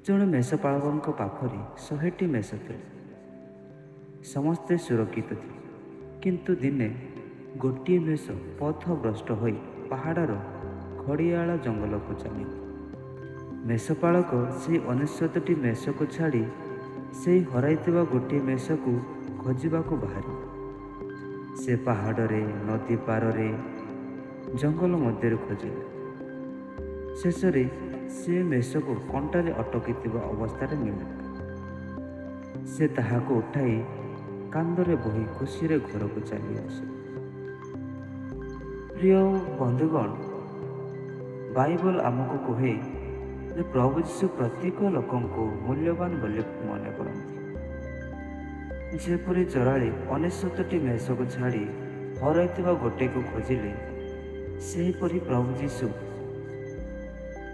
ଜଣେ ମେଷପାଳକଙ୍କ ପାଖରେ 100ଟି ମେଷ ଥିଲେ। ସମସ୍ତେ ସୁରକ୍ଷିତ ଥିଲେ। କିନ୍ତୁ ଦିନେ ଗୋଟିଏ ମେଷ ପଥଭ୍ରଷ୍ଟ ହୋଇ ପାହାଡ଼ର ଘଡ଼ିଆଳ ଜଙ୍ଗଲକୁ ଚାଲିଗଲା। ମେଷପାଳକ ସେଇ 99ଟି ମେଷକୁ ଛାଡ଼ି ସେଇ ହରାଇଥିବା ଗୋଟିଏ ମେଷକୁ ଖୋଜିବାକୁ ବାହାରିଲେ। ସେ ପାହାଡ଼ରେ, ନଦୀ ପାରରେ, ଜଙ୍ଗଲ ମଧ୍ୟରେ ଖୋଜିଲେ। ଶେଷରେ ସେ ମେଷକୁ କଣ୍ଟାରେ ଅଟକିଥିବା ଅବସ୍ଥାରେ ମିଳିଲା। ସେ ତାହାକୁ ଉଠାଇ କାନ୍ଧରେ ବୋହି ଖୁସିରେ ଘରକୁ ଚାଲି ଆସିଲେ। ପ୍ରିୟ ବନ୍ଧୁଗଣ, ବାଇବଲ ଆମକୁ କୁହେ ଯେ ପ୍ରଭୁ ଯୀଶୁ ପ୍ରତ୍ୟେକ ଲୋକଙ୍କୁ ମୂଲ୍ୟବାନ ବୋଲି ମନେ କରନ୍ତି। ଯେପରି ଚରାଳି 99ଟି ମେଷକୁ ଛାଡ଼ି ହରାଇଥିବା ଗୋଟିଏକୁ ଖୋଜିଲେ, ସେହିପରି ପ୍ରଭୁ ଯୀଶୁ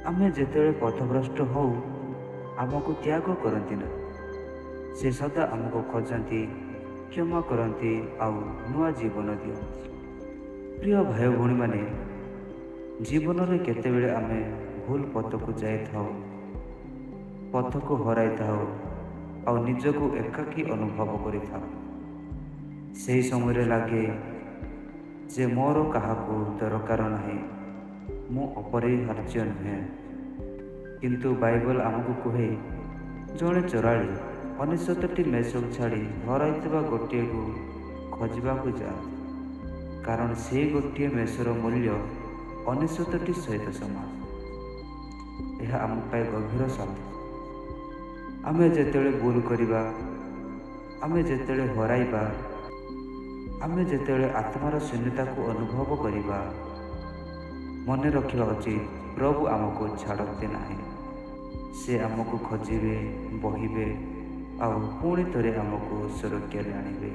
ଆମେ ଯେତେବେଳେ ପଥଭ୍ରଷ୍ଟ ହଉ, ଆମକୁ ତ୍ୟାଗ କରନ୍ତି ନାହିଁ। ସେ ସଦା ଆମକୁ ଖୋଜନ୍ତି, କ୍ଷମା କରନ୍ତି ଆଉ ନୂଆ ଜୀବନ ଦିଅନ୍ତି। ପ୍ରିୟ ଭାଇ ଭଉଣୀମାନେ, ଜୀବନରେ କେତେବେଳେ ଆମେ ଭୁଲ ପଥକୁ ଯାଇଥାଉ, ପଥକୁ ହରାଇଥାଉ ଆଉ ନିଜକୁ ଏକାକୀ ଅନୁଭବ କରିଥାଉ। ସେହି ସମୟରେ ଲାଗେ ଯେ ମୋର କାହାକୁ ଦରକାର ନାହିଁ, ମୁଁ ଅପରିହାର୍ଯ୍ୟ ନୁହେଁ। କିନ୍ତୁ ବାଇବଲ ଆମକୁ କୁହେ, ଜଣେ ଚରାଳି 99ଟି ମେଷକୁ ଛାଡ଼ି ହରାଇଥିବା ଗୋଟିଏକୁ ଖୋଜିବାକୁ ଯାଆନ୍ତି, କାରଣ ସେଇ ଗୋଟିଏ ମେଷର ମୂଲ୍ୟ 99ଟି ସହିତ ସମାନ। ଏହା ଆମ ପାଇଁ ଗଭୀର ସତ୍ୟ। ଆମେ ଯେତେବେଳେ ଭୁଲ କରିବା, ଆମେ ଯେତେବେଳେ ହରାଇବା, ଆମେ ଯେତେବେଳେ ଆତ୍ମାର ଶୂନ୍ୟତାକୁ ଅନୁଭବ କରିବା, ମନେ ରଖିବା ଉଚିତ, ପ୍ରଭୁ ଆମକୁ ଛାଡ଼ନ୍ତି ନାହିଁ। ସେ ଆମକୁ ଖୋଜିବେ, ବହିବେ ଆଉ ପୁଣି ଥରେ ଆମକୁ ସୁରକ୍ଷାରେ ଆଣିବେ।